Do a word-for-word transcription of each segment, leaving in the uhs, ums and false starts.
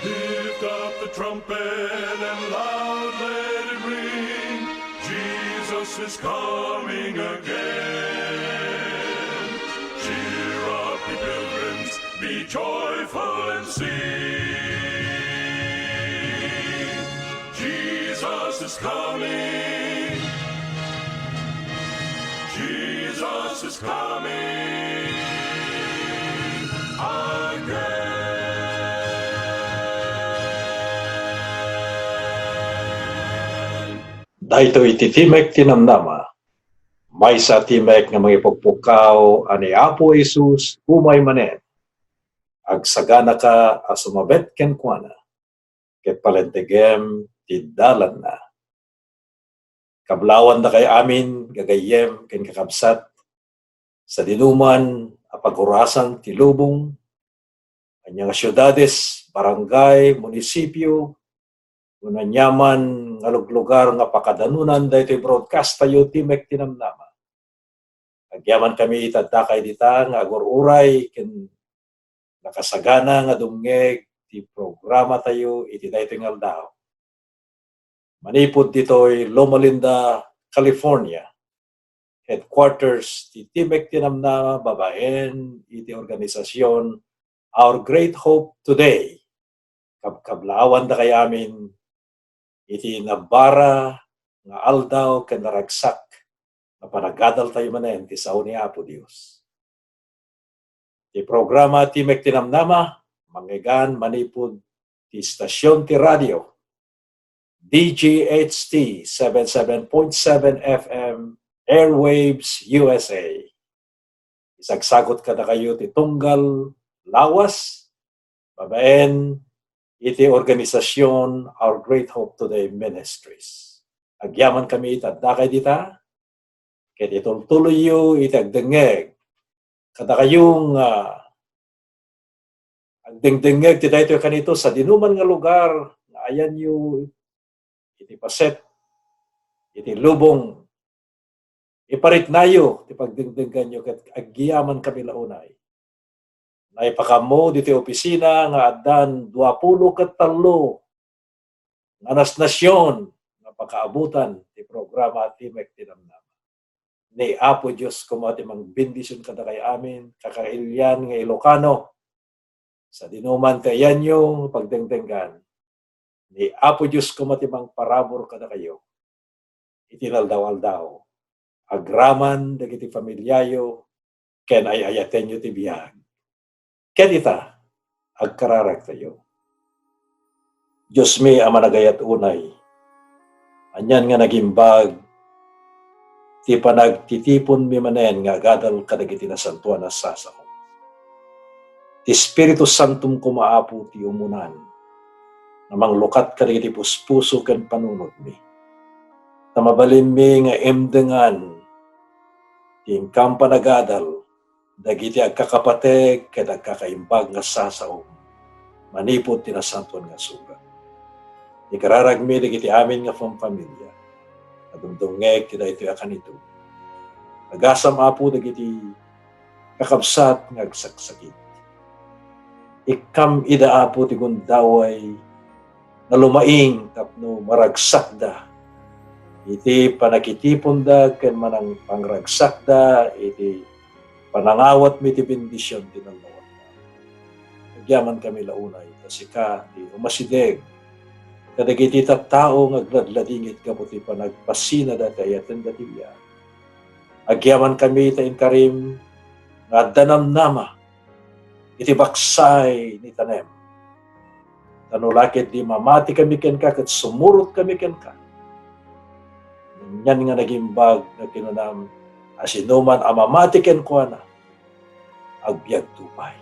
Lift up the trumpet and loud let it ring. Jesus is coming again. Cheer up, ye pilgrims, be joyful and sing. Jesus is coming. Jesus is coming again. Daytoy ti Timek ti Namnama. Maysa a timek nga mangipukpukkaw a ni Apo Jesus umay manen. Agsaganaka a sumabet kenkuana, ket palentegem ti dalanna. Kablaawandakay amin, gagayyem ken kakabsat, sadinoman a pagurasan ti lubong, ania nga siudades, barangay, munisipio, wenno aniaman nga luglugar nga pakadanunan daytoy broadcast tayo, Timek ti Namnama. Agyamankami ita dakay dita nga agur-uray ken nakasagana nga dumngeg ti programa tayo iti daytoy nga aldaw. Manipud ditoy Loma Linda, California, headquarters ti Timek ti Namnama babaen iti organisasion Our Great Hope Today. Kabkablaawandakay amin iti nabara nga aldaw ken naragsak nga panagadal tayo manen ti sao ni Apo Dios. Ti programa Timek ti Namnama, manggegan manipud ti stasyon ti radio, D G H T seven seven point seven F M, Airwaves U S A. Isagsagut kadakayo ti tunggal lawas, babaen iti organisasion Our Great Hope Today Ministries. Agyamankami ita dakay dita, ket itultuloyyo iti agdengngeg kadakayo nga agdengdengngeg ti daytoy kanito sadinoman nga lugar nga ayanyo iti paset, iti lubong. Ipariknayo ti pagdengdengganyo ket agyamankami la unay. Naipakaammo ditoy opisina nga addan duapulo ket tallo nga nasnasion nga pakaabutan ti programa Timek ti Namnama. Ni Apo Dios koma ti mangbendision kadakay amin, kakailian nga Ilocano. Sadinoman ti ayanyo nga pagdengdenggan, ni Apo Dios koma ti mangparabur kadakayo iti inaldaw-aldaw, agraman dagiti familiayo ken ay-ayatenyo ti biag. Ket ita, agkararagtayo. Diosmi a managayat unay, anian nga nagimbag ti panagtitiponmi manen nga agadal kadagiti nasantoan a sasaom. Ti Espiritu Santom koma, Apo, ti umunan nga manglukat kadagiti puspuso ken panunotmi, ta mabalinmi nga imdengan ti inkam panagadal dagiti agkakapateg ket agkakaimbag nga sasaom manipud ti Nasantoan nga Surat. Ikararagmi dagiti amin nga famfamilia a dumdumngeg ti daytoy a kanito. Agasam, Apo, dagiti kakabsat nga agsaksakit. Ikkam ida, Apo, ti gundaway nga lumaing tapno maragsakda iti panakitiponda ken manang-, pangragsakda iti panangawatmi ti bendision ti nalluonda. Agyamankami la unay ta sika ti umasideg kadagiti tattao nga agladladingit gapu ti panagpasinada ti ayatenda ti biag. Agyamankami ta inkarim nga adda namnama iti baksay ni tanem. Ta no la ketdi mamatikami kenka ket sumurotkami kenka, anian nga nagimbag nga kinunam a sinoman a mamati kenkuana, agbiagto pay.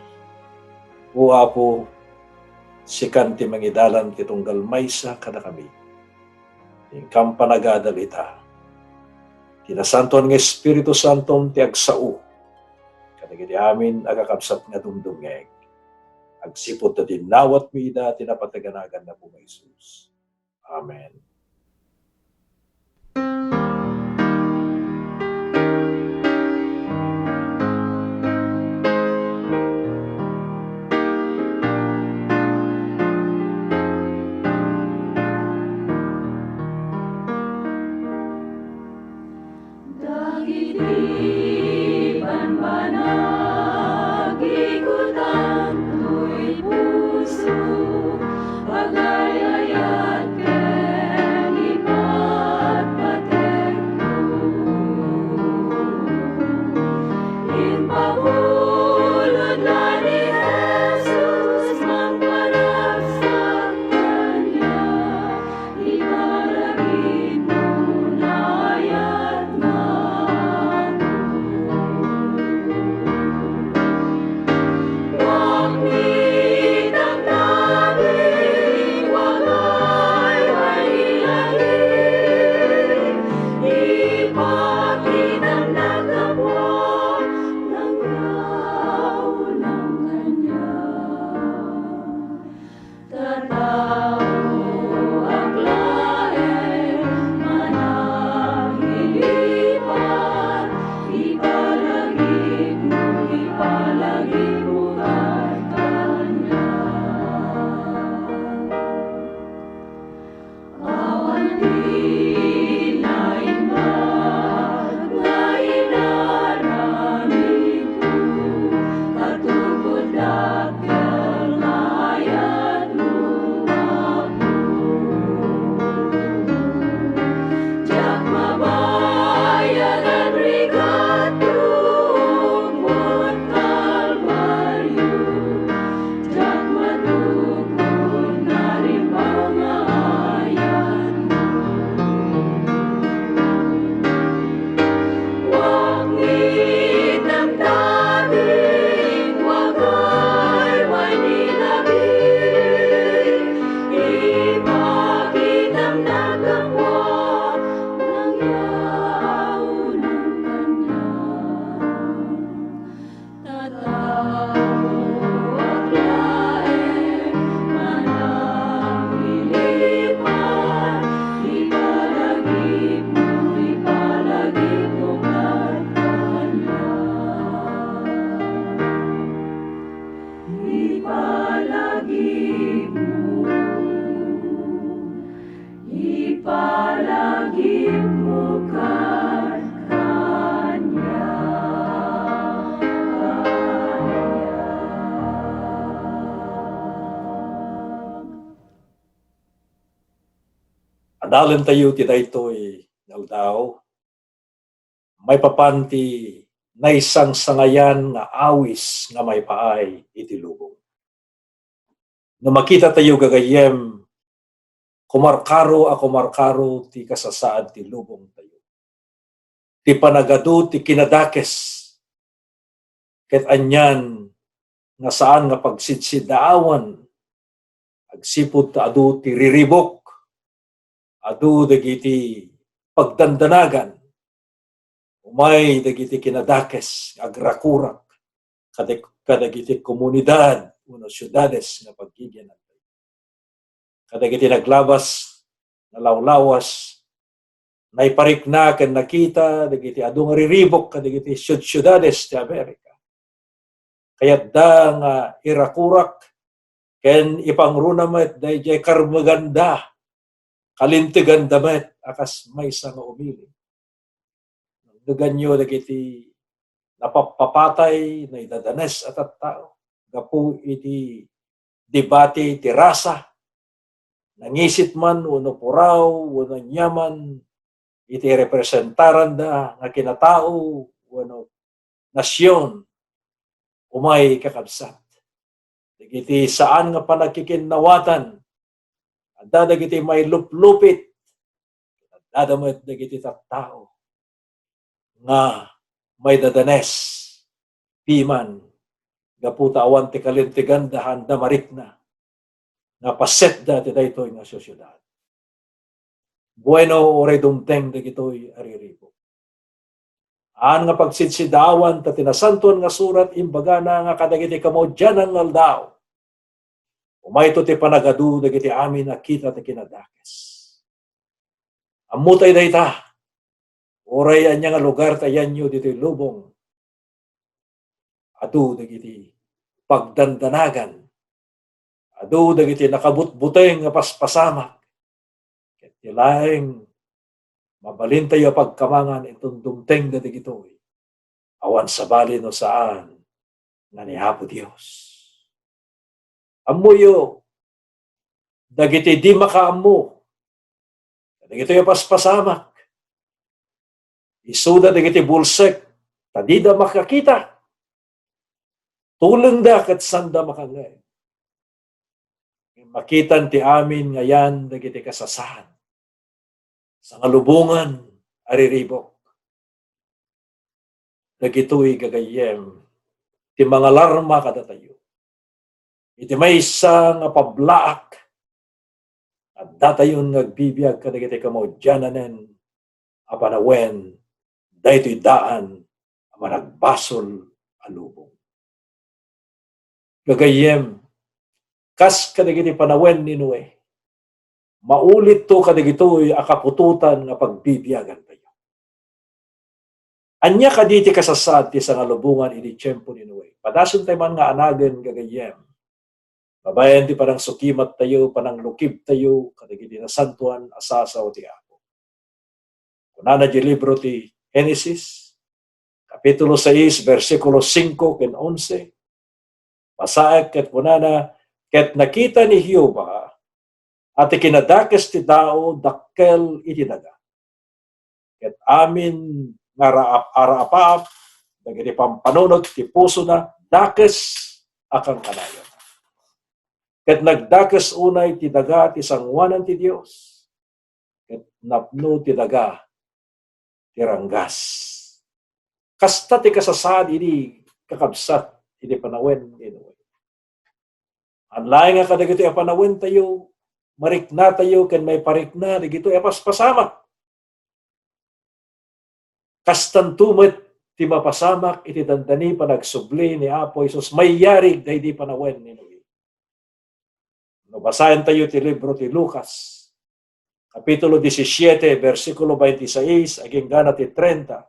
O Apo, sikan ti mangidalan ti tunggal maysa kadakami. Inkam panagadal ita. Ti Nasantoan nga Espiritu Santom ti agsao kadagiti amin a kakabsat nga dumdumngeg. Agsipud ta dinnawatmi ida ti napateg a nagan ni Apo nga Jesus. Amen. Agdalentayo ti daytoy nga aldaw, maipapan ti naisangsangayan nga awis nga maipaay iti lubong. No makitatayo, gagayyem, kumarkaro a kumarkaro ti kasasaad ti lubongtayo. Ti panagadu ti kinadakes ket anian nga saan nga pagsidsidaawan agsipud ta adu ti riribuk, adu dagiti pagdandanagan, umay dagiti kinadakes nga agrakurak kadag-, kadagiti komunidad wenno siudades nga paggigianantayo. Kadagiti naglabas, nalawlawas, naiparikna ken nakita dagiti adu nga riribuk kadagiti siud-siudades ti Amerika. Kayatda nga irakurak ken ipangruna met daydiay karmeganda, kalinteganda met a kas maysa nga umiling. Nangdeganyo dagiti napappapatay, naidadanes a tattao gapu iti debate ti rasa, nangisit man wenno puraw wenno aniaman iti representaranda nga kinatao wenno nasion, umay kakabsat. Dagiti saan nga panagkikinnawatan, adda dagiti mailuplupit, adda met dagiti tattao nga maidadanes piman gapu ta awan ti kalinteganda, haanda marikna nga pasetda ti daytoy nga siudad. Bueno, uray dumteng dagitoy a riribuk. Haan nga pagsidsidaawan ta ti Nasantoan nga Surat imbagana nga kadagiti kamaudianan nga aldaw, umayto ti panagadu dagiti amin a kita ti kinadakes. Ammotay dayta, uray ania nga lugar ti ayanyo ditoy lubong, adu dagiti pagdandanagan, adu dagiti nakabutbuteng nga paspasamak, ket ti laeng mabalintayo a pagkamangan inton dumtengda dagitoy, awan sabali no saan nga ni Apo Dios. Ammoyo, dagiti di makaammo, dagitoy a paspasamak, isuda dagiti bulsek, ta dida makakita. Tulengda ket sanda makangngeg. Makitan ti amin nga yan dagiti kasasaad. Sangalubongan a riribuk. Dagitoy, gagayyem, ti mangalarma kadatayo. Iti maysa nga pablaak, addatayon nga agbibiag kadagiti kamaudiananen a panawen daytoy daan a managbasol a lubong. Gagayyem, kas kadagiti panawen ni Noe, maulitto kadagitoy a kaputotan nga pagbibiagantayo. Ania kadi ti kasasaad ti sangalubongan idi tiempo ni Noe? Padasentayo man nga anagen, gagayyem, babaen ti panangsukimattayo, pananglukibtayo kadagiti nasantoan a sasao ti Apo. Kunana di libro ti Genesis, Kapitulo sais, bersikulo singko ken onse. Basaek ket kunana, "Ket nakita ni Jehovah a ti kinadakes ti tao dakkel iti daga. Ket amin nga raap-, araap-aap dagiti pampanunot ti pusona dakes a kankanayon. Ket nagdakes unay ti daga ti sangoanan ti Dios, ket napno ti daga ti ranggas." Kasta ti kasasaad idi, kakabsat, idi panawen ni Noe. Haan laeng nga kadagitoy a panawentayo, mariknatayo ken maiparikna dagitoy a paspasamak. Kastanto met ti mapasamak iti dandani panagsubli ni Apo Jesus maiyari daydi panawen ni Noe. No basaentayo ti libro ti Lucas, Kapitulo disisiete, bersikulo baintisais agingga na ti trenta,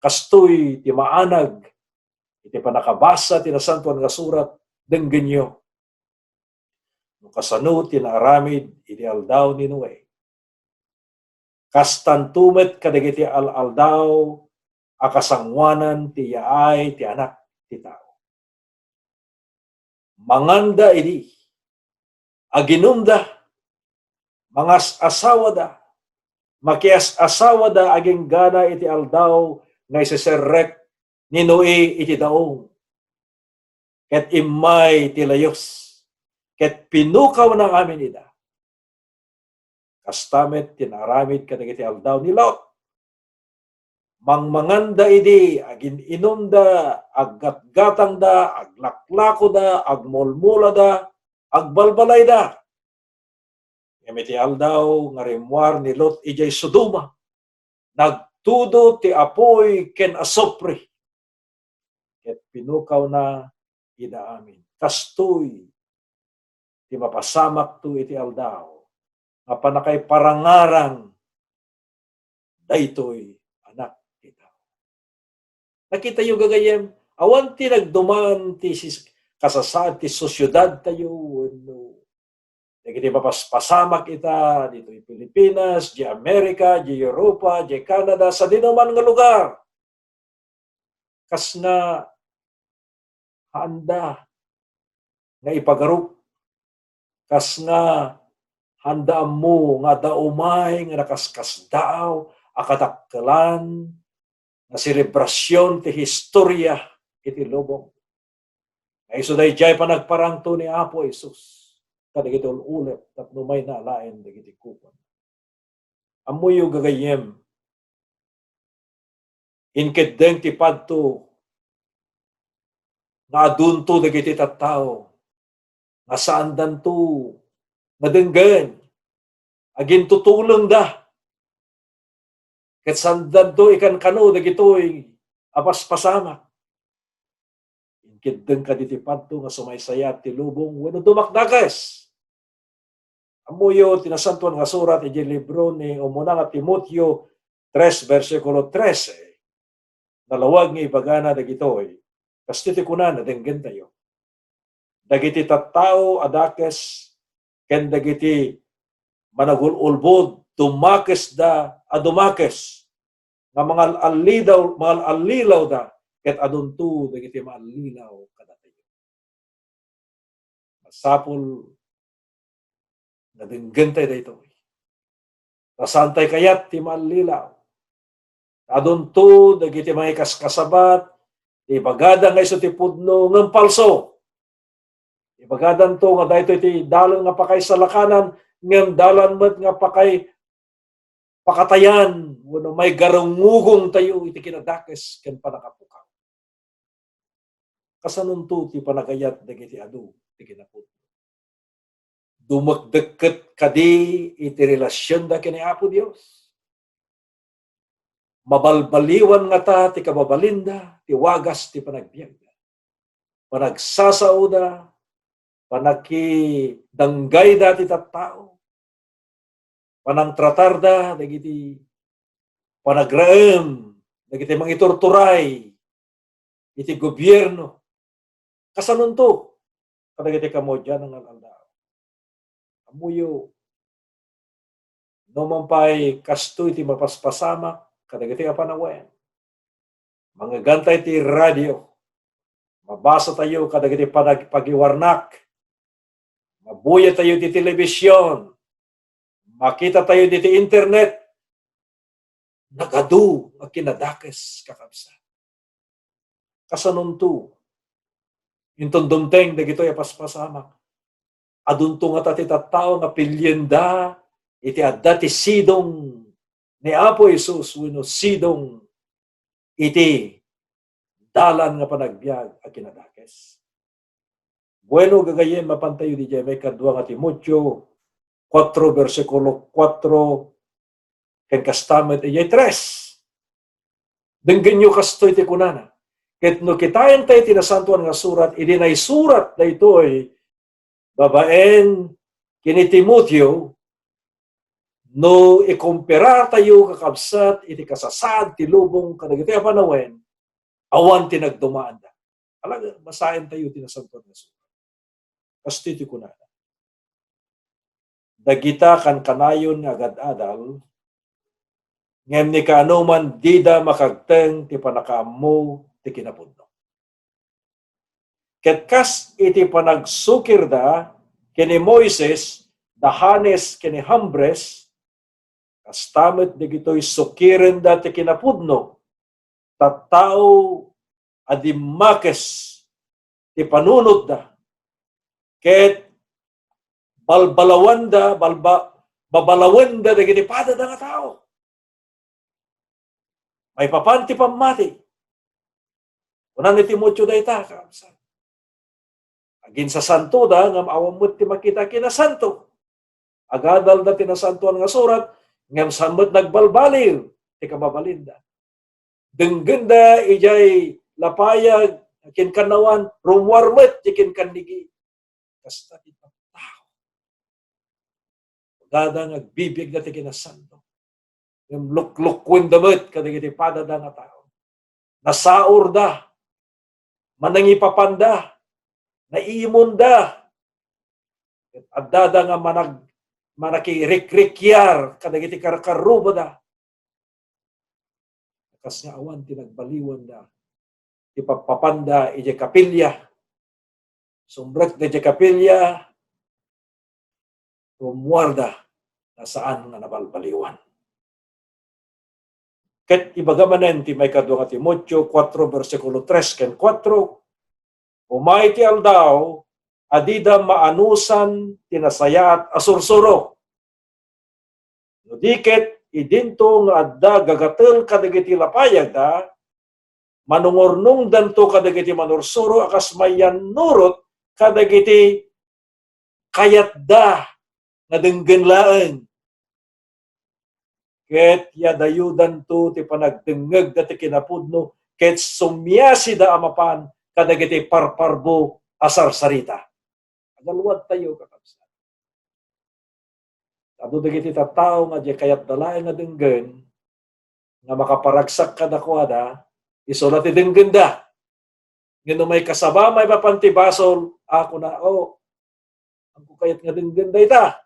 kastoy ti maanag iti pannakabasa ti Nasantoan nga Surat, denggenyo no kasano ti naaramid iti aldaw ni Noe. Kastanto met kadagiti al-aldaw a kasangoanan ti yaay ti Anak ti Tao. Manganda idi, aginumda, Mangas-asawada, makias-asawada aginggana iti aldaw nga iseserrek ni Noe iti daong. Ket immay ti layus, ket pinukawna amin ida. Kasta met ti naaramid kadagiti aldaw ni Lot. Mangmanganda idi, agin-inumda, aggatgatangda, aglaklakoda, agmulmulada, agbalbalayda. Ngem iti aldaw nga rimmuar ni Lot idiay Sodoma, nagtudo ti apuy ken asupre, ket pinukawna ida amin. Kastoy ti mapasamakto iti aldaw nga pannakaiparangarang daytoy Anak ti Tao. Nakitayo, gagayyem, awan ti nagduman ti sis-, kasasaad ti sosiedadtayo wenno dagiti mapaspasamak ita ditoy Pilipinas, di Amerika, di Europa, di Canada, sadinoman nga lugar. Kas nga haanda nga ipagarup, kas nga haanda ammo nga adda umay nga nakaskasdaaw a kadakkelan nga selebrasion ti historia iti lubong. Nga isu daydiay panagparangto ni Apo Jesus kadagiti ul-ulep tapno mayna alaen dagiti kupon. Ammoyo, gagayyem, inkeddeng ti padto nga adunto dagiti tattao nga saandanto nga denggen, agintutulengda, ket saandanto ikankano dagitoy a paspasamak. Inkeddeng kadi ti padto nga sumaysayaat ti lubong wenno dumakdakes. Ammoyo ti Nasantoan nga Surat idiay libro ni umuna nga Timoteo tres, bersikulo trese. Nalawag nga ibagana dagitoy. Kastoy ti kunana, denggentayo. Dagiti tattao a dakes ken dagiti managul-ulbod, dumakesda a dumakes, nga mangal-allidaw-, mangal-allilawda, ket adunto dagiti maallilaw kadatayo. Masapul nga denggentay daytoy. Ta saantay kayat ti maallilaw. Adunto dagiti mangikaskasabat, ti ibagada nga isu ti pudno, ngem palso. Ibagadanto nga daytoy ti dalan nga pakaisalakanan, ngem dalan met nga pakai-, pakatayan, wenno maigarungugongtayo iti kinadakes ken pannakapukaw. Kasanonto ti panagayat dagiti adu ti kinapudno? Dumekdek ket kadi iti relasionda ken ni Apo Dios? Mabalbaliwan ngata ti kababalinda, ti wagas ti panagbiagda, panagsasaoda, panakidanggayda ti tattao, panangtratarda dagiti panagraem dagiti mangiturturay iti gobierno. Kasanonto kadagiti kamudian nga al-aldaw? Ammoyo, no man pay kastoy ti mapaspasamak kadagiti a panawen, mangegantay ti radio, mabasatayo kadagiti panag-, pagiwarnak, mabuyatayo ti telebision, makitatayo diti internet, nagadu a kinadakes, kakabsat. Kasanonto? Inton dumteng dagitoy a paspasamak, adunto ngata ti tattao nga pilienda iti adda ti sidong ni Apo Jesus wenno sidong iti dalan nga panagbiag a kinadakes. Bueno, gagayyem, mapantayo didiay maikadua nga Timoteo kuatro, bersikulo kuatro, ken kasta met idiay tres. Denggenyo kastoy ti kunana. Ket no kitaentayo ti Nasantoan nga Surat, idi naisurat daytoy babaen ken ni Timoteo, no ikomparatayo, kakabsat, iti kasasaad ti lubong kadagitoy a panawen, awan ti nagdumaanda. Talaga, basaentayo ti Nasantoan nga Surat. Kastoy ti kunana, dagita kankanayon nga agad-adal, ngem ni kaanoman dida makagteng ti pannakaammo ti kinapudno. Ket kas iti panagsukirda ken ni Moises, da Janes ken ni Jambres, kasta met dagitoy sukirenda ti kinapudno, tattao a dimmakes ti panunotda, ket balbalawanda, balba-, babalawenda dagiti padada nga tao. Maipapan ti pammati. Kuna ni Timoteo dayta, kakabsat. Aginsasantoda, ngem awan met ti makita a kinasanto. Agadalda ti Nasantoan nga Surat, ngem saan met nagbalbaliw ti kababalinda. Denggenda idiay lapayag, kinkannawan, rummuar met ti kinkannigi. Kasta ti tattao. Adda nga agbibiagda ti kinasanto. Ngem luklukkuenda met kadagiti padada nga tao. Nasaorda, manangipapanda, naiimonda. Addada nga manag-, manakirikrikiar kadagiti karkarrubada. Kas nga awan ti nagbaliwanda, ti pappapanda idiay kapilya. Sumrekda idiay kapilya, rummuarda nga saan nga nabalbaliwan. Ket ibaga manen ti maikadua nga Timoteo kuatro, bersikulo tres ken kuatro, "Umay ti aldaw a dida maanusan ti nasayaat a sursuro." No di ket, idinto nga adda gagatel kadagiti lapayagda, manungornongdanto kadagiti manursuro a kas mayannurot kadagiti kayatda nga denggen laeng. Ket yadayodanto ti panagdengngegda ti kinapudno, ket sumiasida a mapan kadagiti parparbo a sarsarita. Agaluadtayo, kakabsat. Adu dagiti tattao nga diay kayatda laeng nga denggen, nga makaparagsak kadakuada, isu la ti denggenda. Ngem no maikasaba maipapan ti basol, a, kuna, "O, haanko kayat nga denggen dayta."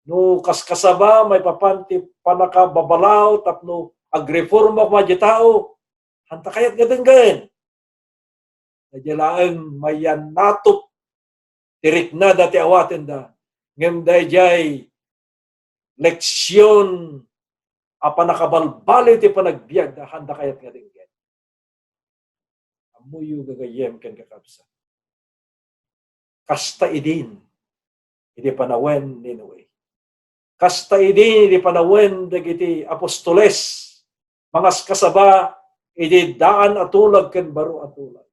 No kaskasaba maipapan ti pannakababalaw tapno agreforma koma diay tao, haanta kayat nga denggen. Daydiay laeng mayannatop ti riknada ti awatenda, ngem daydiay leksion a pannakabalbaliw ti panagbiagda, haanda kayat nga denggen. Ammoyo, gagayyem ken kakabsat. Kasta idin, idi panawen ni Noe. Kasta idin, idi panawen dagiti apostoles, mangaskasaba idi daan a tulag ken baro a tulag.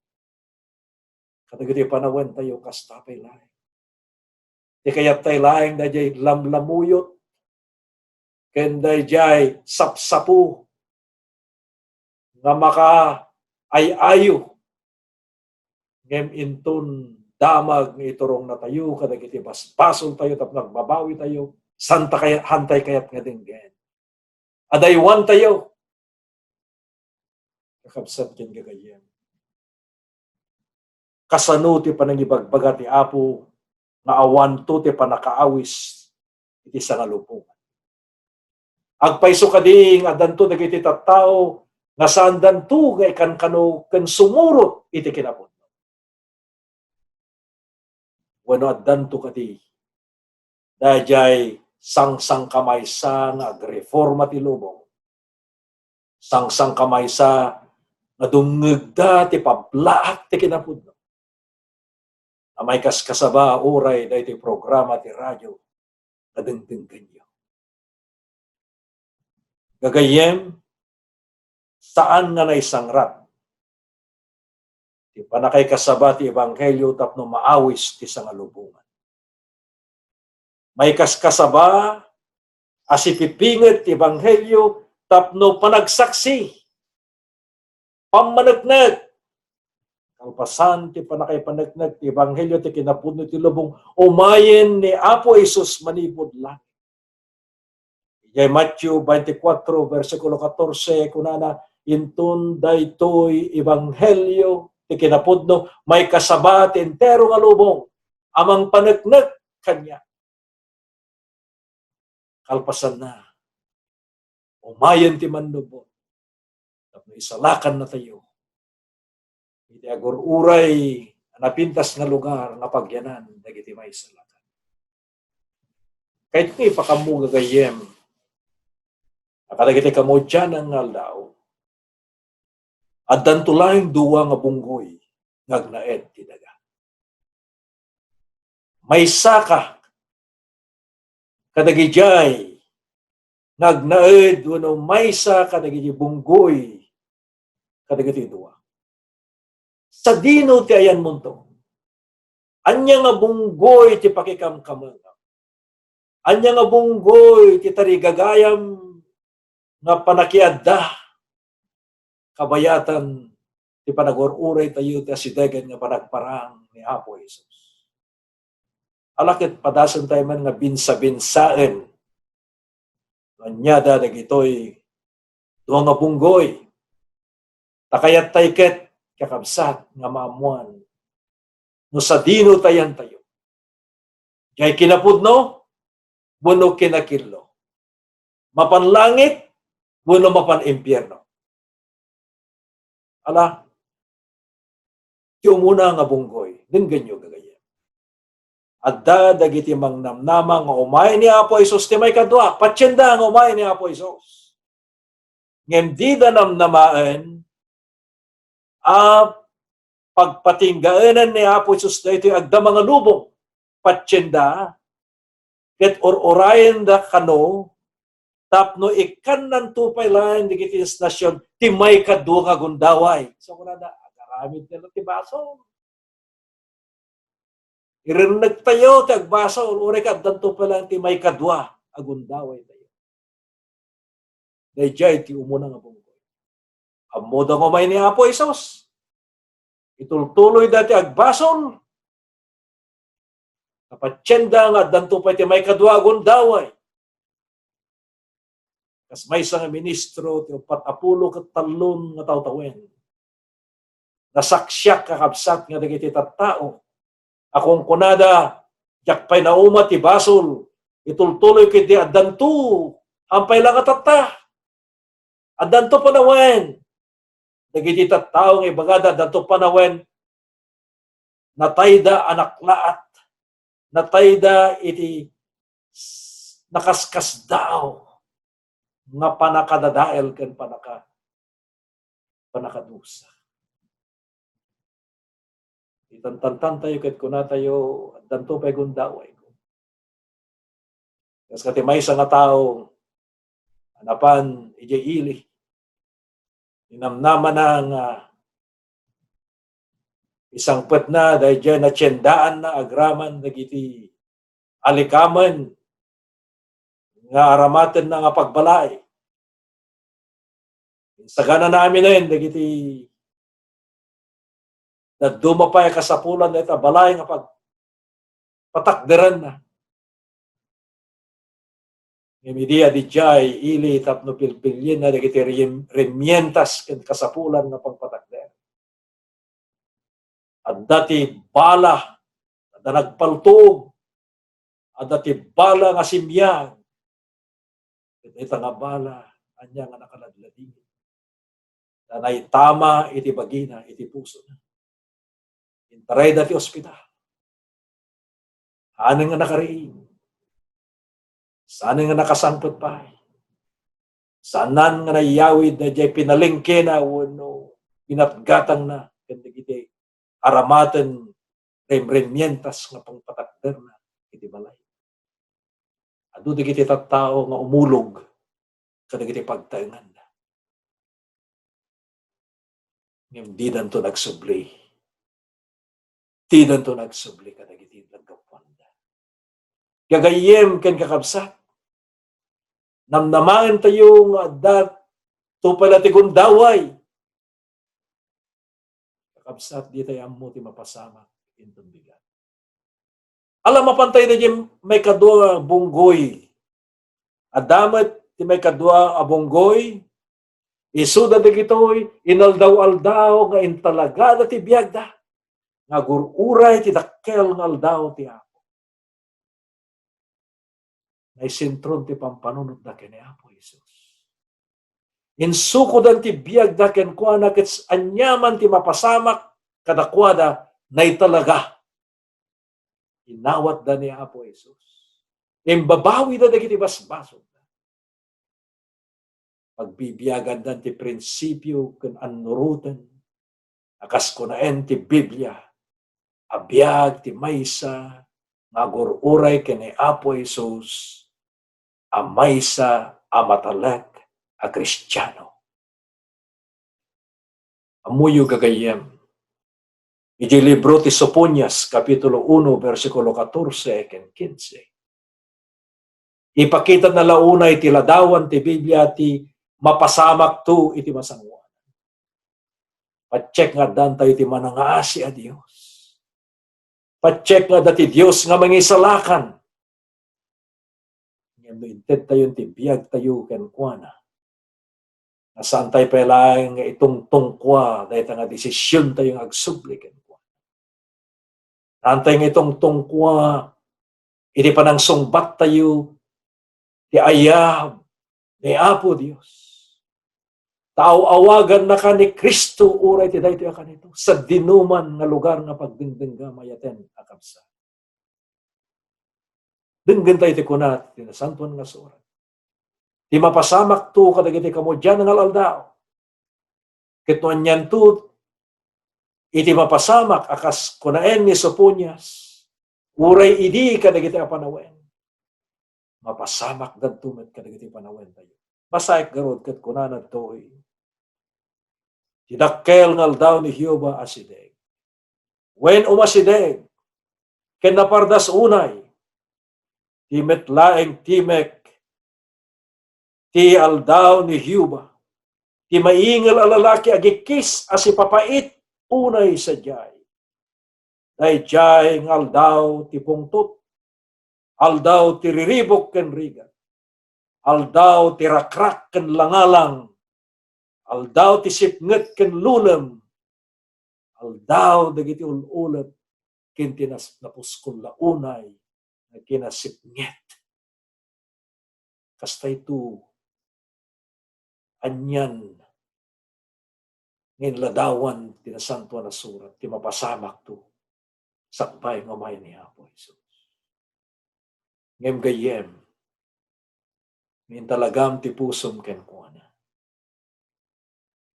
Kadagiti panawentayo, kasta pay laeng. Ti kayattayo laeng daydiay lamlamuyot ken daydiay sapsapo nga makaay-ayo. Ngem inton damag nga iturongnatayo kadagiti basbasoltayo tapno agbabawitayo, santa kayat, haantay kayat nga denggen. Adaywantayo. Kakabsat ken gagayyem, kasano ti panangibagbaga ti Apo nga awanto ti pannakaawis iti sangalubongan? Agpayso kadi nga addanto dagiti tattao nga saandanto nga ikankano ken sumurot iti kinapudno? Wenno addanto kadi daydiay sangsangkamaysa nga agreforma ti lubong, sangsangkamaysa nga dumngegda ti pablaak ti kinapudno, a maikaskasaba uray daytoy programa ti radio nga dengdenggenyo? Gagayyem, saan nga naisangrat ti pannakaikasaba ti ebanghelio tapno maawis ti sangalubongan. Maikaskasaba a sipipinget ti ebanghelio tapno panagsaksi, pammaneknek. Kalpasan ti pannakaipaneknek ti ebanghelio ti kinapudno ti lubong, umayen ni Apo Jesus manipud langit. Idiay Mateo twenty-four, bersikulo katorse, kunana, "Inton daytoy ebanghelio ti kinapudno, maikasaba ti entero nga lubong a mangpaneknek kaniak." Kalpasanna, umayen ti mannubot tapno isalakannatayo iti agur-uray a napintas nga lugar nga pagyanan dagiti maisalakan. Kayatko nga ipakammo, gagayyem, a kadagiti kamudianan nga aldaw, addanto laeng dua nga bunggoy nga agnaed ti daga. Maysaka kadagidiay nga agnaed wenno maysa kadagiti bunggoy kadagiti dua. Sadino ti ayanmonto? Ania nga bunggoy ti pakikamkamengam? Ania nga bunggoy ti tarigagayam nga panakiadda kabayatan ti panagur-uraytayo ti asidegen nga panagparang ni Apo Jesus? Ala ket padasentayo man nga binsabinsaen no aniada dagitoy dua nga bunggoy. Ta kayattay ket, kakabsat, nga maammoan no sadino ti ayantayo. Diay kinapudno wenno kinakillo. Mapan langit wenno mapan impierno. Ala, ti umuna nga bunggoy, denggenyo, gagayyem. Adda dagiti mangnamnama nga umay ni Apo Jesus ti maikadua. Patienda nga umay ni Apo Jesus. Ngem dida namnamaen a pagpatinggaenan ni Apo Jesus daytoy agdama nga lubong. Patienda, ket ur-urayenda kano tapno ikkannanto pay laeng dagiti nasion ti maikadua nga gundaway. So, kunada, agaramid kano ti basol. Irennegtayo ti agbasol, uray ket addanto pay laeng ti maikadua a gundawaytayo. Daydiay ti umuna nga bunggoy. Ammoda nga umay ni Apo Jesus. Itultuloyda ti agbasol. Patienda nga addanto pay ti maikadua a gundaway. Kas maysa nga ministro ti uppat a pulo ket tallon nga tawtawen. Nasaksiak, kakabsat, nga dagiti tattao a kunkunada, "Diak pay nauma ti basol, itultuloyko iti addanto, ampay la nga tatta." Addanto panawen. Dagiti tattao nga ibagada, addanto panawen, natayda a naklaat, natayda iti s-, nakaskasdaaw nga panakadadael ken panaka-, panakadusa. Itantantantayo ket kunatayo, "Addanto pay gundaway." Kas ket ti maysa nga tao a napan idiay ili, ninamnamana nga isangpetna daydiay natiendaanna agraman dagiti alikamen nga aramatenna nga pagbalay. Insaganana aminen dagiti dadduma pay a kasapulan dayta balay nga pag-, patakderanna. Ngem idi adiay ili tapno pilpilienna dagiti riem-, remientas ken kasapulan nga pagpatakder. Adda ti bala, adda nagpaltog, adda ti bala nga simiag. Ket ita nga bala, ania nga nakaladladingit. Ta naitama iti bagina, iti pusona. Intarayda ti ospital. Saanen nga nakariing. Saanen nga nakasangpet pay. Saanen nga naiyawid daydiay pinalengkena wenno pinatgatangna ken dagiti aramaten remremientas nga pangpatakderna iti balay. Adu dagiti tattao nga umulog kadagiti pagtaenganna. Ngem didanto nagsubli. Didanto nagsubli kadagiti naggapuanda. Gagayyem ken kakabsat, namnamaentayo nga adda tupay la ti gundaway. Kakabsat, ditay ammo ti mapasamak inton bigat. Ala, mapantay daydiay maikadua a bunggoy. Adda met ti maikadua a bunggoy. Isuda dagitoy, inaldaw-aldaw nga intalagada ti biagda nga agur-uray ti dakkel nga aldaw ti Apo. Naisentron ti pampanunotda ken ni Apo Jesus. Insukodan ti biagda kenkuana ket aniaman ti mapasamak kadakuada, naitalaga. Inawatda ni Apo Jesus. Imbabawida dagiti basbasolda. Pagbibiaganda ti prinsipio ken annuroten a kas kunaen ti Biblia a biag ti maysa nga agur-uray ken ni Apo Jesus a maysa a matalek a Kristiano. Ammoyo, gagayyem, iti libro ti Soponias, Kapitulo uno, bersikulo katorse ken kinse, ipakitana la unay ti ladawan ti Biblia ti mapasamakto iti masangoan. Patiek nga addantayo ti manangaasi a Dios. Patiek nga adda ti Dios nga mangisalakan. Ngem no intedtayon ti biagtayo kenkuana, nga saantayo pay laeng nga itungtungkua dayta nga desisiontayo nga agsubli kenkuana. Saantayo nga itungtungkua iti panangsungbattayo ti ayab ni Apo Dios. Ta aw-awagannaka ni Cristo uray ti daytoy a kanito, sadinoman nga lugar nga pagdengdengngam, ayaten a kabsat. Denggentayo ti kuna ti Nasantoan nga Surat. Ti mapasamakto kadagiti kamudian nga al-aldaw. Ket no anianto iti mapasamak a kas kunaen ni Soponias, uray idi kadagiti a panawen, mapasamakdanto met kadagiti panawentayo. Basaek garud ket kunana ditoy, ti dakkel nga aldaw ni Jehovah asideg. Wen, umasideg, ken napardas unay, ti met laeng timek ti aldaw ni Jehovah, ti maingel a lalaki a gikkis a sipapait unay sadiay. Daydiay nga aldaw ti pungtot, aldaw ti riribuk ken rigat, aldaw ti rakrak ken langalang, aldaw ti sipnget ken lulem, aldaw dagiti ul-ulep ken ti nas-, napuskol la unay nga kinasipnget. Kasta ito, anian nga inladawan ti Nasantoan a Surat, ti mapasamakto sakbay nga umay ni Apo Jesus. Ngem gayyem, nga intalagam ti pusom kenkuana.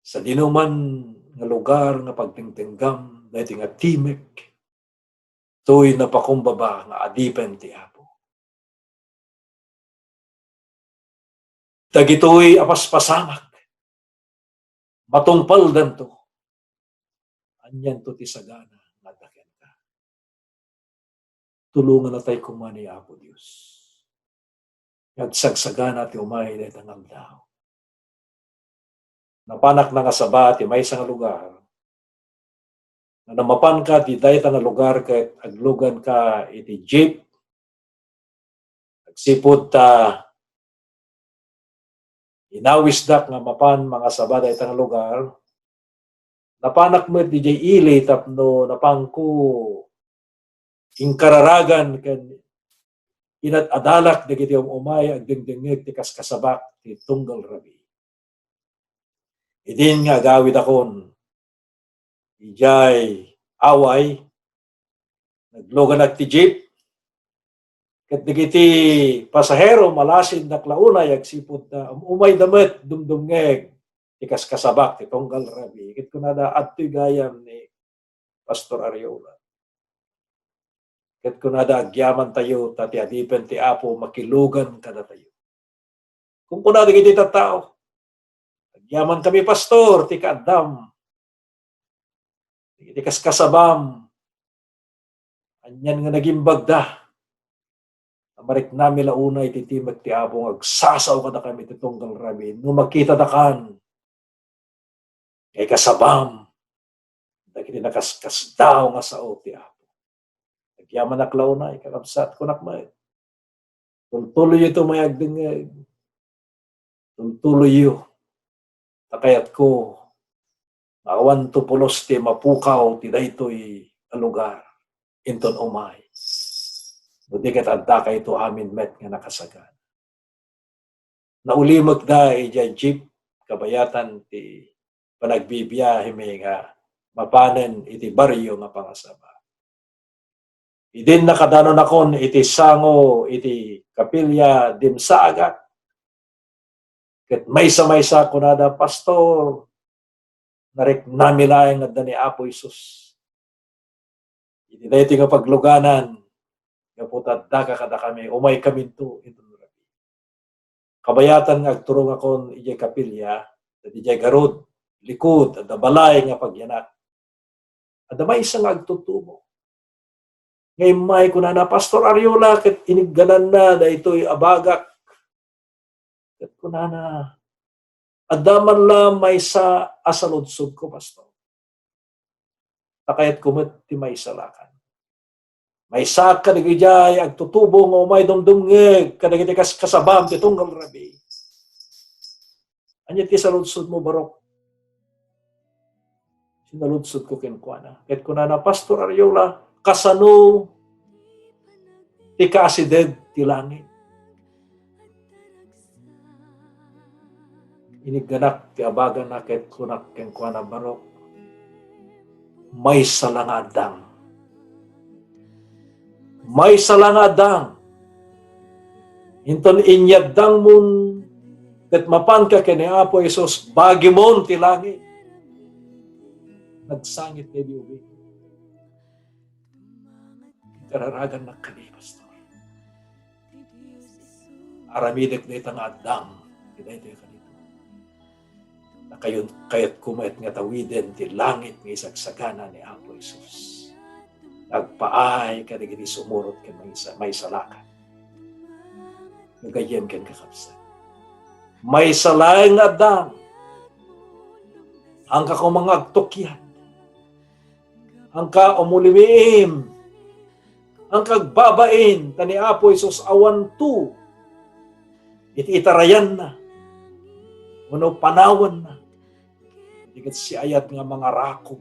Sadinoman nga lugar nga pagdengdenggam daytoy nga timek, toy napakumbaba nga adipen ti Apo. Dagitoy a paspasamak, matungpaldanto. Anianto ti sagana nga adda kenka? Tulongannatay koma ni Apo Dios nga agsagsagana ti umay dayta nga aldaw. Napanak nangasaba ti maysa nga lugar. Nga no mapanka ti dayta nga lugar ket agluganka iti jeep, agsipud ta inawisdak nga mapan mangasaba dayta nga lugar, napanak met idiay ili tapno napanko inkararagan ken inad-adalak dagiti um-umay agdengdengngeg ti kaskasabak ti tunggal rabii. Idin nga agawidakon idiay away, nagluganak ti jeep, ket dagiti pasahero, malasindak la unay agsipud ta um-umayda met dumdumngeg ti kaskasabak ti tunggal rabii. Ket kunada, "Adtoy gayam ni Pastor Ariola." Ket kunada, "Agyamantayo, ta ti adipen ti Apo makilugan kadatayo." Kunkunada dagiti tattao, "Agyamankami, Pastor, ti kaaddam, ti kaskasabam." Anian nga nagimbagda? Mariknami la unay ti timek ti Apo nga agsasao kadakami ti tunggal rabii. No makitadakan nga ikasabam dagiti nakaskasdaaw nga sao ti Apo. Agyamanak la unay, kakabsat, kunak met, tultuloyyo ti umay agdengngeg. Tultuloyyo. Ta kayatko nga awanto pulos ti mapukaw ti daytoy a lugar inton umay. No di ket adda kayto amin met nga nakasagana. Naulimekda idiay jeep, kabayatan ti panagbibiahemi nga mapanen iti barrio nga pangasaba. Idin nakadanonakon iti sango iti kapilya dimsaagak, ket maysa-maysa kunada, "Pastor, nariknami laeng adda ni Apo Jesus." Iti daytoy nga pagluganan, gapu ta addaka kadakami, umaykaminto inton rabii. Kabayatan nga agturongakon idiay kapilya, ket idiay garud, likud, adda balay nga pagyanak. Adda maysa nga agtutubo. Nga immay kunana, "Pastor Ariola, ket iniggananna daytoy a bagak." Ket kunana, "Adda man la maysa a saludsodko, Pastor. Ta kayatko met ti maisalakan. Maysaak kadagidiay agtutubo nga umay dumdumngeg kadagiti kas-, kasabam ti tunggal rabii. Ania ti saludsodmo, barok?" Sinaludsodko kenkuana. Ket kunana, "Pastor Ariola, kasano ti kaasideg ti langit?" Inigganak ti abaganna ket kunak kenkuana, "Barok, maysa la nga addang. Maysa la nga addang. Inton inyaddangmon ket mapanka ken ni Apo Jesus, bagimon ti langit." Nagsangit daydi ubing. Kararagannak kadi, Pastor. Aramidek dayta nga addang, ti daytoy kadito. Nakayon-, kayatko met nga tawiden ti langit nga isagsagana ni Apo Jesus. Agpaay kadagiti sumurot ken maysa-, maisalakan. Nga gayyem ken kakabsat. Maysa laeng nga addang. Angka koma nga agtukyat. Angka umulimiim. Angka agbabain, ta ni Apo Jesus awanto iti itarayanna wenno panawanna. Di ket siayat nga mangarakup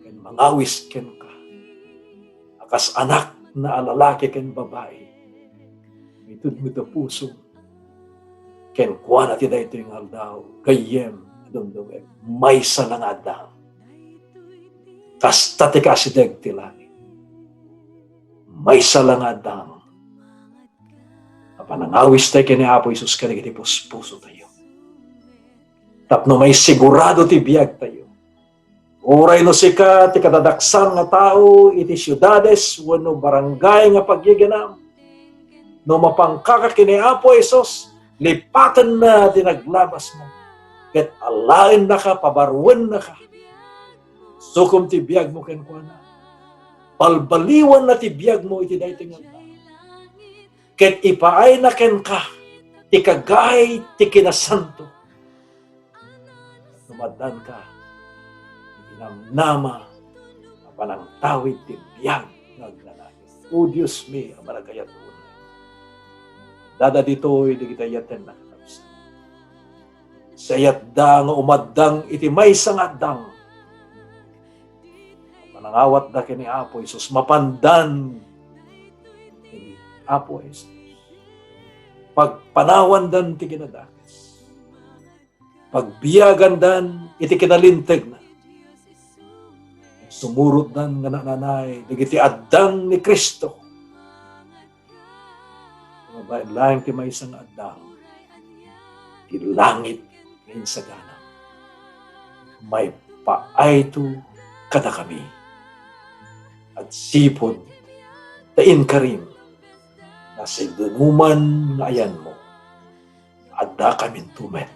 ken mangawis kenka a kas anakna a lalaki ken babai. Itud met a puso kenkuana ti daytoy nga aldaw, gayyem, dumdumngeg, maysa la nga addang. Kasta ti kaasideg ti langit. Maysa la nga addang. Apan nangawis tayo ken ni Apo Jesus kadagiti puspuso tayo. Tapno maisigurado ti biag tayo. Uray no sika ti kadadaksan nga tao iti siudades wenno barangay nga pagyaganam, no mapankaka ken ni Apo Jesus, lipatenna ti naglabasmo, ket alaennaka, pabaruennaka. Sukom ti biagmo kenkuana. Balbaliwanna ti biagmo iti daytoy nga aldaw. Ket ipaayna kenka ti kagayat ti kinasanto. Tumaddanka iti namnama a panangtawid ti biag nga agnanayon. O Dios mi a managayat, dada ditoy dagiti ayatenna, kakabsat. Sayatda nga umaddang iti maysa nga addang. Panangawatda ken ni Apo Jesus, mapandan ken ni Apo Jesus. Pagpanawandan ti kinadakes. Pagbiagandan iti kinalintegna. Sumurotdan nga nananay dagiti addang ni Cristo. Nga bain laeng ti maysa nga addang, ti langit nga insagana. Maipaayto kadakami. Agsipud ta inkarim, nasidenoman nga ayanmo, addakaminto met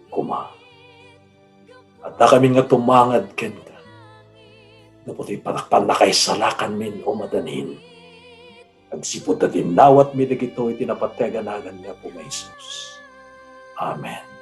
koma. Addakamin nga tumangad kenka. Gapu ti panakpan nakaisalakanmin o madanin. Agsipud ta dinawatmi dagitoy ti napateg a nagan ni Apo nga Jesus. Amen.